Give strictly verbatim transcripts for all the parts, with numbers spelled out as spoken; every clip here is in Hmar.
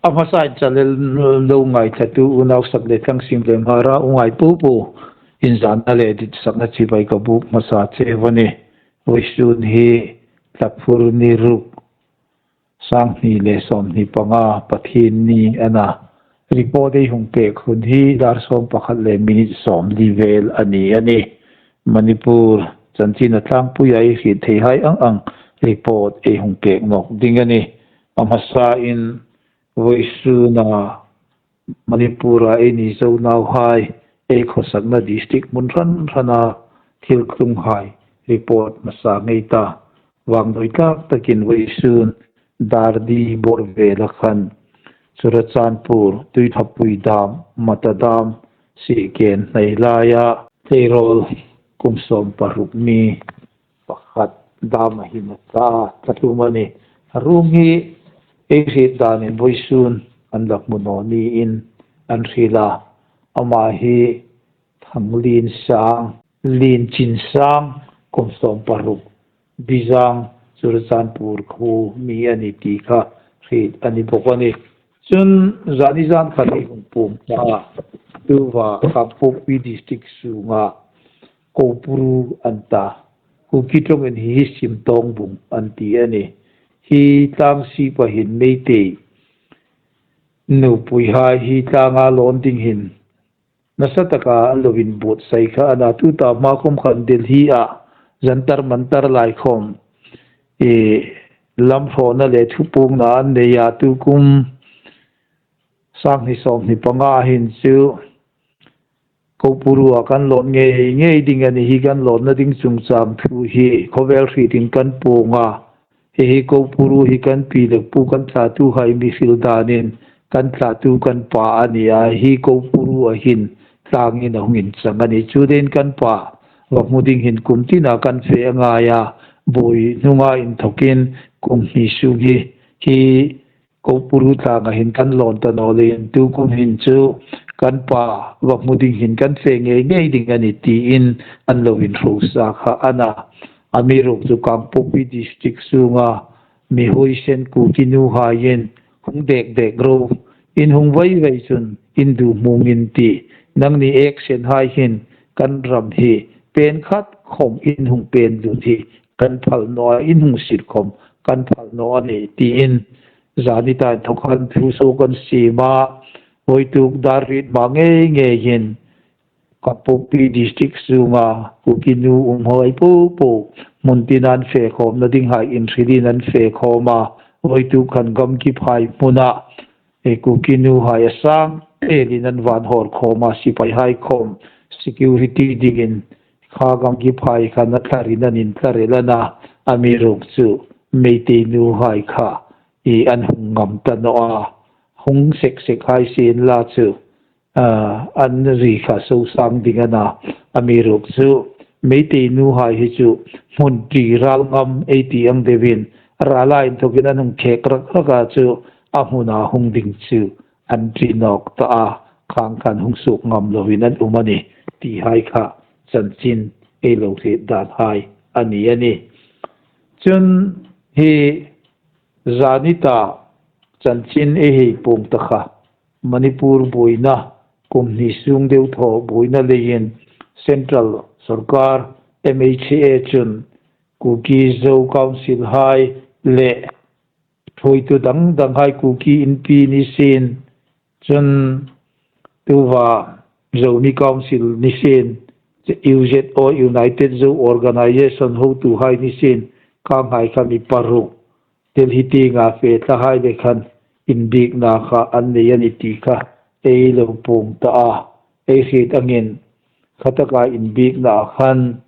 A hmasain chalel lo ngaithlatu unau sak le thlang sim le hmara u ngai pu pu inzanna le ditsakna chibai ka buk hmasa che vani. Vawisun hi Tlaphur ni ruk, sanghni le sawmhni panga, Pathienni a na. Report ei hung pek hun hi dar sawm pakhat le minute sawmli vel a ni a nih. Manipur chanchin a tlangpuia ei hriet theihai ang ang report ei hung pek nawk ding a nih. A hmasain vawisuna Manipura ei ni zo nauhai, ei khawsakna district hmun hran hrana thil tlunghai report hmasa ngei ta. Vangdawi tlak takin vawisun dar di bawr vela khan Churachandpur, Tuithlapui dam, Mata dam, Sihken hnai laia tleirawl kum sawm paruk mi pakhat dam a hin a tla, tla tum a nih. A ruong hi ei hriet danin vawisun an la hmu naw niin an hril a. Ama hi Thanglinsang, Linchinsang, kum sawm paruk, Bizang, Churachandpur khuo mi a ni ti kha hriet a ni bawk a nih. Chun zani zan khan ei hung puong ta a, tuta Kangpokpi district sunga Koupuru an ta. Kuki ṭawngin hi Simtawngbung an ti a nih. Hi tlang sipa hin Meitei nupuihai hi tlanga lawn ding hin nasa taka an lo inbuotsai kha a na. Tuta hma khawm khan Delhi-a Jantar Mantar lai khawm, e, lamhrawna le thupuongna an nei a, tukum sanghni sawmhni panga hin chu Koupurua kan lawn ngei ngei ding a nih. Hi kan lawnna ding chungchang thu hi khawvel hrietin kan puong a. Hi hi Koupuru hi kan pi le pu kan thlatuhai mi hril danin kan thlatu kan pa a ni a. Hi Koupurua hin tlangin a hung inchang a nih. Chu dingin kan pa va hmu ding hin kum tina kan fe a ngai a. Bawi hnunga inthokin kum hni sung hi, hi Koupuru tlanga hin kan lawn ta naw leiin tukum hin chu kan pa va hmu ding hin kan fe ngei ngei ding a nih tiin an lo inhrosa kha a na. Amiruokchu Kangpokpi district sunga mi huoisen Kuki nuhaiin hung dek dek ro, in hung vai vai chun in duhmungin ti, nangni eksenhai hin kan ram hi pen khat khawm in hung pen lut hi kan phal naw a, in hung sit khawm kan phal naw a nih tiin zani ta inthok khan thu suok kan siem a. Vawituk dar hriet hma ngei ngeiin Kangpokpi district sunga Kuki nu umhai popo hmun tina an fe khawmna dinghai inhrilin an fe khawm a. Vawituk khan Gamgiphai hmuna, e, Kuki nuhai a sang elin an van hawl khawm a, sipaihai khawm security dingin kha Gamgiphai khan a thlarin an intlar el a na. Amiruokchu Meitei nuhai kha i an hung ngam ta naw a, hung sek sek hai sien la chu, a, an ri kha sosang ding a na. Amiruokchu Meitei nuhai hi chu hmun ṭi ral ngam ei ti ang deuin rala inthokin an hung khek rak rak a, chu a hmuna hung ding chu an ṭi nawk ta a, khang khan hung suok ngam loin an um a nih tihai kha chanchin ei lo hriet dan hai a ni a nih. Chun hi zani ta chanchin ei hei puong ta kha, Manipur buoina, kum hni sung deuthaw buoina leiin Central Sorkar, M H A chun Kuki Zo Council hai le thuoitu dang dang hai Kuki Inpi ni sien, chun tuta Zomi Council ni sien, U Z O, United Zo Organization hotuhai ni sien, khanghai kha mi paruk Delhi tienga fe thlahai le khan inbiekna kha an nei a nih ti kha ei lo puong ta a. Ei hriet angin khataka inbiekna khan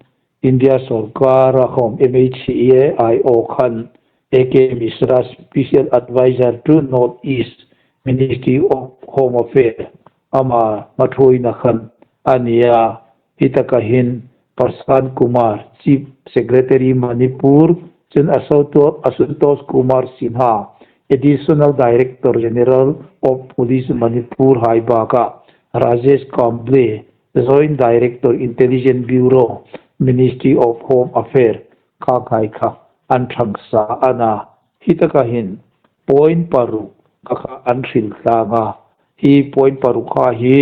India Sorkar a khawm M H A I O khan A K Mishra, Special Advisor to North East, Ministry of Home Affairs, ama hmathuoina khan a ni a. Hi taka hin Prashant Kumar, Chief Secretary Manipur, chun Asuto-, Ashutosh Kumar Sinha, Additional Director General of Police Manipur hai baka Rajesh Kamble, Joint Director Intelligence Bureau, Ministry of Home Affairs, khanghai kha an ṭhang sa a na. Hi taka hin point paruk kha kha an hril tlang a. Hi point paruk kha hi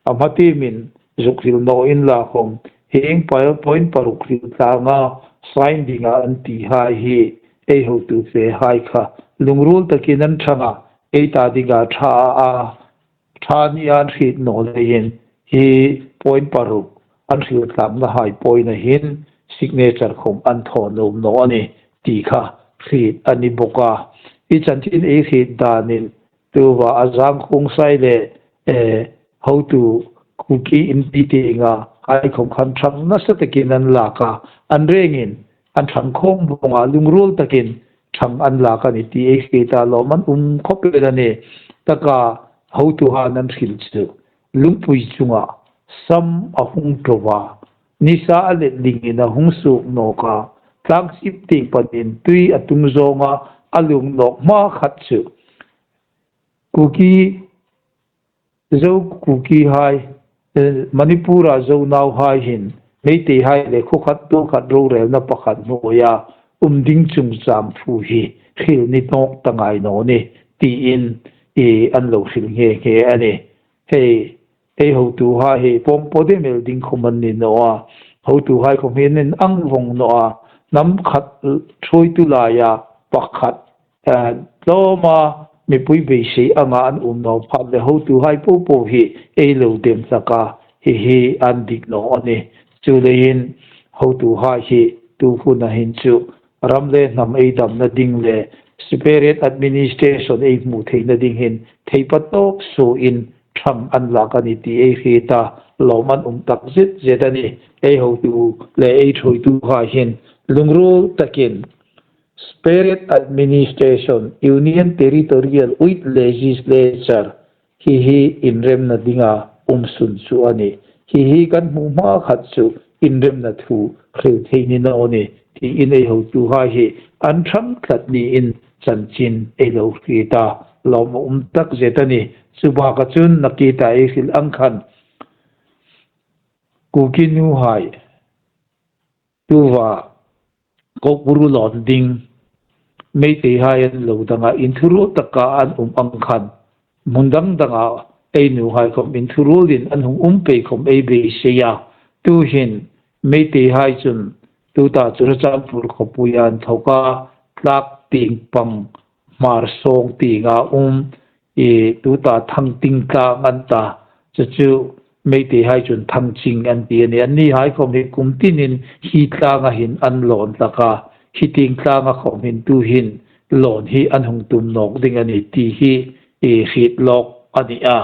a hma tiemin zuk hril naw inla khawm, hieng point paruk hril tlanga sign dinga an ti hai hi ei hotu fe hai kha lungruol takin an ṭhang a, ei ta dinga ṭha a, ṭha ni an hriet naw leiin hi point paruk an hril tlangna hai point-a hin signature khawm an thaw nuom naw a nih ti kha hriet a ni bawk a. I chanchin ei hriet danin tuta a Zangkhuong sai le, eh, hotu Kuki Inpi tienga hai khawm khan ṭhang nasa takin an lak a, an rengin an ṭhang khawm vawng a, lungruol takin ṭhang an lak a nih ti ei hriet a, lawm an um khawp el a nih. Taka hotuhai an hril chu lungpui chunga sam a hung ṭo a, nisa a let dingin a hung suok nawk a, tlang sip tieng panin tui a tung zawnga a lung nawk hma khat chu Kuki, Zo Kuki hai, eh, Manipur-a Zo nauhai hin Meitei hai le khaw khat tuol khat rorelna pakhat hnuoia um ding chungchang thu hi hril ni nawk ta ngai naw ni tiin, eh, an lo hril nghe nghe a nih. Hei, ei hotuhai hi pawng po de mel ding khawm an ni naw a, hotuhai khawm hi an inang vawng naw a, hnam khat ṭhuoitu laia pakhat, eh, tlawma mipui beisei anga an um naw phat le hotuhai po po hi ei lo dem hlak a, hi hi an dik naw a nih. Chuleiin hotuhai hi tu huna hin chu ram le hnam ei damna ding le separate administration ei hmu theina ding hin thei patawp suoin ṭhang an lak a nih ti ei hriet a, lawm an um tak zet zet a nih. Ei hotu le ei ṭhuoituhai hin lungruol takin separate administration, union territorial with legislature, hi hi inremna dinga um sun chu a nih. Hi hi kan hmu hma khat chu inremna thu hril thei ni naw ni tiin ei hotuhai hi an ṭhang tlat niin chanchin ei lo hriet a, lawm a um tak zet a nih. Chu baka chun nakie ta ei hril ang khan Kuki nuhai tuta Kokburu lawn ding Meiteihai an lo dang a, inthuruol taka an um ang khan hmun dang danga ei nuhai khawm inthuruolin an hung um pei khawm ei beisei a. Tuhin Meiteihai chun tuta Churachandpur khawpuia an thawk a, tlak tieng pang Hmar sawng tienga um, i tuta Thangting tlang an ta. Chu chu Meiteihai chun Thangching an ti a nih. Annihai khawm hi kum tinin hi tlanga hin an lawn hlak a, hi tieng tlanga khawm hin tuhin lawn hi an hung tum nawk ding a nih ti hi, i hriet lawk a ni a.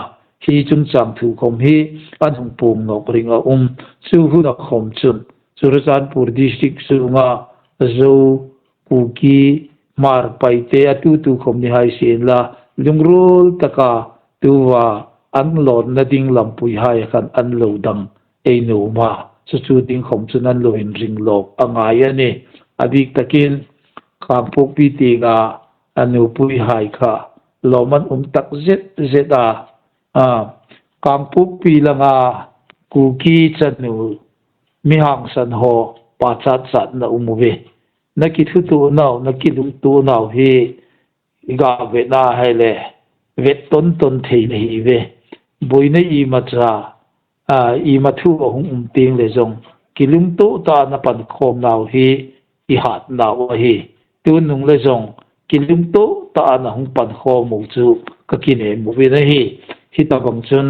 Hi chungchang thu khawm hi an hung puong nawk ring a um. Chu huna khawm chun Churachandpur district sunga Zo, Kuki, Hmar, Paite a tu tu khawm ni hai sien la, lungruol taka tuta an lawnna ding lampuihai khan an lo dang ei nuom a. Chu chu ding khawm chun an lo inring lawk a ngai a nih. A bik takin Kangpokpi tienga a nupuihai kha lawm an um tak zet zet a. A, Kangpokpi langa Kuki chanu mi hangsan haw pa chat chat na um uve. Na kithutuo nau, na kilungtuo nau hi i ga vetna hai le vet ton ton thei na hi ve. Buoina iemacha, a, iema thu a hung um tieng le zong kilungtuo ta na pan khawm nau hi i hat nau a hi. Tun nung le zong kilungtuo ta na hung pan khawm u chu ka kinem uvin a hi. Hi ta bang chun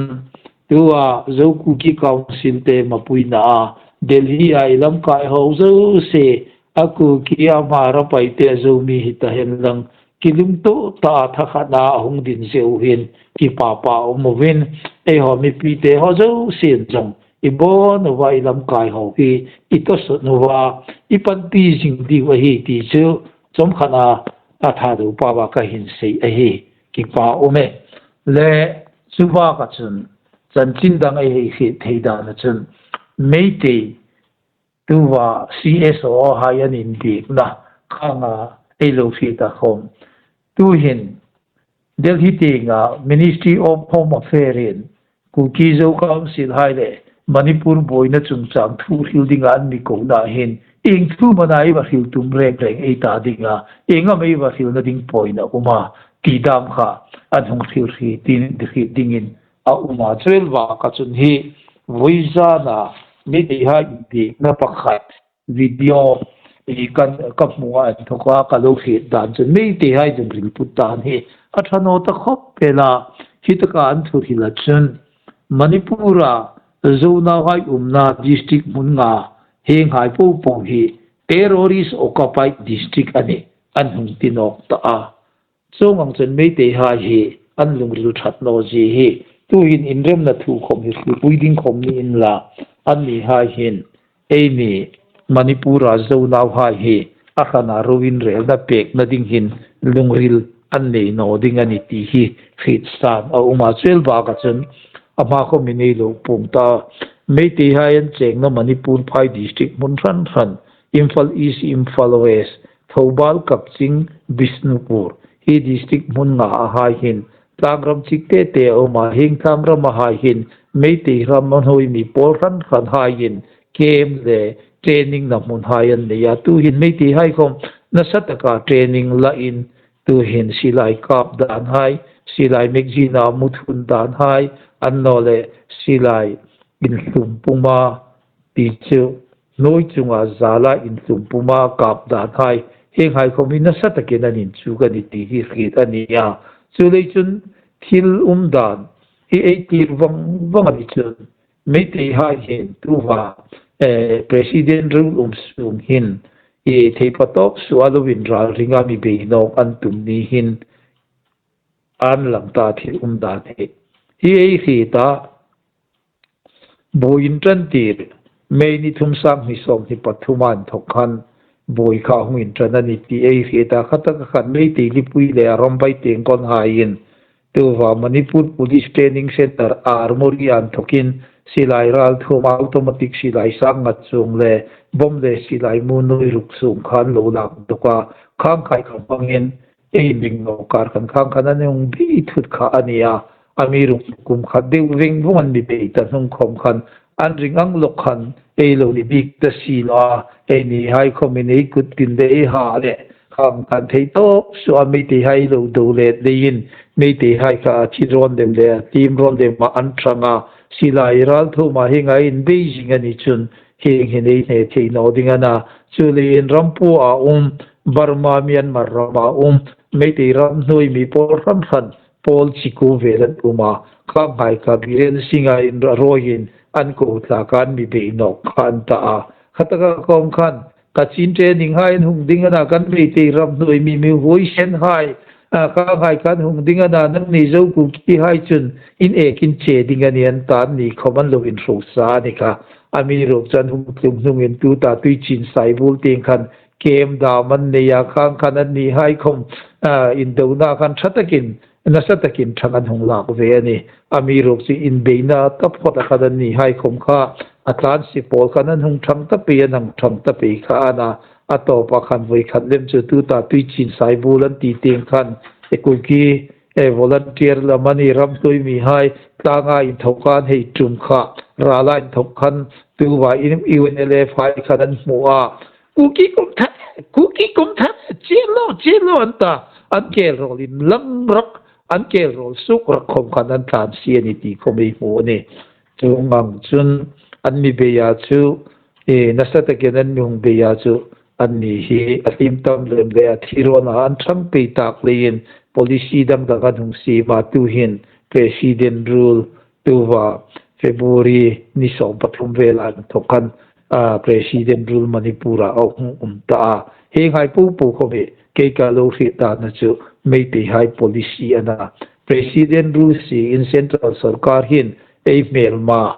tua Zo Kuki Council te mapuina a Delhi a i lamkai ho zo se a Kuki a Hmar a Paite a Zomi hi ta hen lang kilungtuo ta thakhatna a hung din zeu hin kipapa um uvin, ei haw mipite haw zo sien zong i bawn uva i lamkai ho hi i tawsawn uva i panpi zing diu a hi ti chu chomkhana a tha do pawa ka hin sei a hi. Kipa um e. Le chu baka chun chanchin dang ei hei hriet thei dana chun Meitei tuta C S O hai an inbiekna khanga ei lo hriet a khawm. Tuhin Delhi tienga Ministry of Home Affairs in Kuki Zo Council hai le Manipur buoina chungchang thu hril dinga an mi kona hin ieng thu am a na ei va hril tum reng reng ei ta dinga, ieng am ei va hrilna ding point a um a, ti dam kha an hung hril hriet dingin a um a. Chu el baka chun hi vawisuna Meiteihai inbiekna pakhat video hi kan, ka hmu a, inthawka ka lo hriet dan chun Meiteihai lungril put dan hi a ṭha naw ta khawp el a. Hi taka an thu hrila chun Manipura Zonauhai umna district hmun nga hienghai popo hi terrorist occupied district a nih an hung ti nawk ta a. Chuong ang chun Meiteihai hi an lungril ṭhat naw zie hi tuhin inremna thu khawm hi hrietpui ding khawm ni inla, annihai hin eini Manipura Zonauhai hi a hrana ro inrelna pekna ding hin lungril an nei naw ding a nih ti hi hriet san a um a. Chu el baka chun a hma khawmin ei lo puong ta. Meiteihai an chengna Manipur phai district hmun hran hran, Imphal East, Imphal West, Thoubal, Kakching, Bishnupur, hi district hmun nga a hai hin tlangram chik te te a um a, hieng tlangram a hai hin Meitei ram a hnuoi mi pawl hran hran hai hin camp le training na hmun hai an nei a. Tuhin Meiteihai khawm nasa taka training la in, tuhin silai kap dan hai, silai magazine a muthun dan hai, annawleh silai inthlum puma ti chu hnuoi chunga zala inthlum puma kap dan hai, hienghai khawm hi nasa takin an inchuk a nih ti hi hriet a nih a. Chuleiin chun thil um dan hi ei tir vang vang a ni chun Meiteihai hin tuta, eh, President rule um sung hin, eh, thei patawp suoa lo inralringa mi bei nawk an tum ni hin an lang ta thil um dan hi. Hi ei hriet a, buoi inṭan tir, May ni thum, sang hni sawmhni pathum inthok khan buoi kha hung inṭan a nih ti ei hriet a. Khataka khan Meitei Lipui le a ram bai teng kon haiin tuta Manipur Police Training Centre, Armoury inthawkin silai ralthuom, automatic silai sang nga chuong le bomb le silai mu nuoi ruk sung khan lo lak dawk a. Khang khai kha hmangin ei ring naw kar khan khang khan an hung bei thut kha a nih a. Amiruokchu kum khat deu veng vawng an mi bei ta hnung khawm khan an ring ang lawk khan ei lo ni bik ta si naw a. Einihai khawmin ei kut tin le ei ha le khang khan thei tawp suoa Meiteihai lo do let leiin Meiteihai kha a thi rawn dem le a tlim rawn dem a an ṭhang a. Silai ralthuoma hienga inbei zing a ni chun hieng hin ei hne thei naw ding a na. Chuleiin ram pua a um, Burma, Myanmar rama um, Meitei ram hnuoi mi pawl hran hran pawl chi kuo vel an um a. Khang hai kha Biren Singh-a inrawin an ko tla khan mi bei nawk kha an ta a. Khataka khawm khan Kachin training hai an hung ding a na, kan Meitei ram hnuoi mi, mi huoisen hai, a, khang hai khan hung ding a na, nangni Zo Kuki hai chun in ekin che ding a nih an ta, anni khawm an lo inhrosa a ni kha. Amiruokchu an hung tlung hnungin tuta Tuichin Saibul tieng khan camp dam an nei a, khang khan annihai khawm, a, indona khan ṭha takin, nasa takin ṭhang an hung lak ve a nih. Amiruokchu inbeina taphawt a khan annihai khawm kha a tlansie pawl khan an hung ṭhang ta pei, an hung ṭhang ta pei kha a na. A tawpa khan voi khat lem chu tuta Tuichin Saibul an ti tieng khan e Kuki, e volunteer lam a ni, ram hnuoi mihai tlanga inthawk khan hei ṭum kha, rala inthawk khan tuta in U N L F hai khan an hmu a. Kuki kum that, Kuki kum that, chie lo, chie lo an ta, an kel rawl inlang rak, an kel rawl suk rak khawm khan an tlansie a nih ti khawm ei hmu a nih. Chuong ang chun an mi beia chu, e, nasa takin an mi hung beia chu, anni hi a hlim tam lem le a thi rawn a, an ṭhang pei tak leiin policy dang dang an hung siem a, tuhin President rule tuta February ni sawm pathum vela inthawk khan, a, President rule Manipur-a a hung um ta a. Hienghai popo khawm hi kei ka lo hriet dana chu Meiteihai policy a na. President rule siin central sawrkar hin ei hmêlma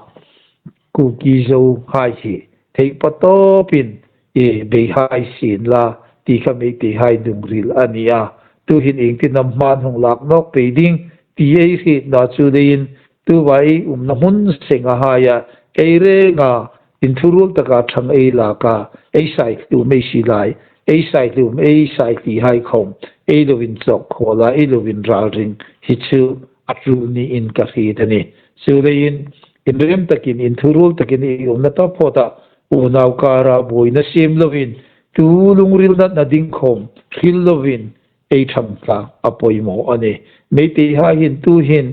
Kuki Zo hai hi thei patawpin, e, beihai sien la ti kha Meiteihai lungril a ni a. Tuhin iengtin am hma an hung lak nawk pei ding ti ei hrietna chu leiin tuta ei umna hmun senga haia ei renga inthuruol taka ṭhang ei lak a, ei saihluo, ei silai, ei saihluo, ei saihluo hai khawm ei lo inchawk khawla, ei lo inralring hi chu a tul niin ka hriet a nih. Chuleiin inrem takin, inthuruol takin ei umna taphawta unau kara buoina siem loin, tu lungril natna ding khawm hril loin, ei ṭhang tlang a poimaw a nih. Meiteihai hin tuhin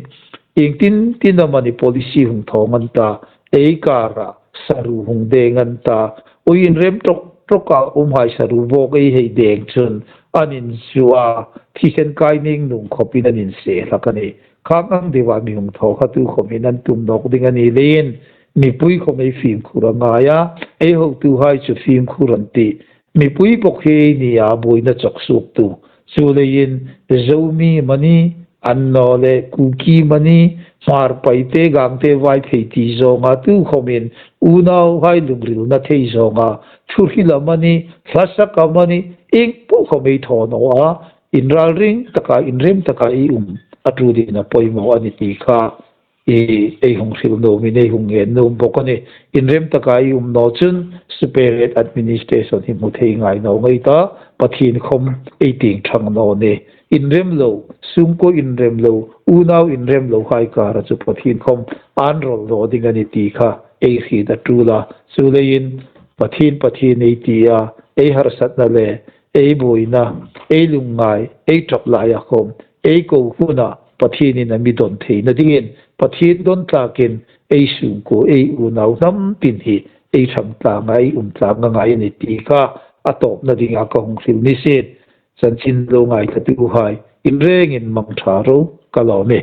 iengtin tin amanih policy hung thawng an ta, ei kara saru hung deng an ta, ui inrem ṭawk ṭawka umhai saru bawk ei hei deng chun an inzu a, thisen kai ning nung khawpin an inse hlak a nih. Khang ang deuha mi hung thaw kha tu khawmin an tum nawk ding a ni leiin mipui khawm ei fimkhur a ngai a, ei hotuhai chu fimkhur an tih. Mipui bawk hi ei ni a, buoina chawk suoktu. Chuleiin Zomi mani, annawleh Kuki mani, Hmar Paite, Gangte, Vaiphei ti zawnga tu khawmin unauhai lungrilna thei zawnga thuhril amani, hlasak amani, ieng po khawm ei thaw naw a, inralring taka, inrem taka ei um a ṭulin a poimaw a ni ti kha ei hung hril nuom, ei hung ngen nuom bawk a nih. Inrem taka ei um naw chun separate administration hi hmu thei ngai naw ngei ta, Pathien khawm ei tieng ṭhang naw nih. Inrem lo, sungkuo inrem lo, unau inrem lo hai kara chu Pathien khawm an rawl naw ding a ni ti kha ei hriet a ṭul a. Chuleiin Pathien, Pathien ei ti a, ei harsatna le ei buoina, ei lungngai, ei ṭap laia khawm ei ko huna Pathienin a mi dawn theina dingin Pathien dawn tlakin ei sungkuo, ei unau hnam tin hi ei ṭhang tlanga, ei um tlanga ngai a ni ti kha a tawpna dinga ka hung hril ni sien. Chanchin lo ngaithlatuhai, inrengin mangṭha ro, ka lawm e.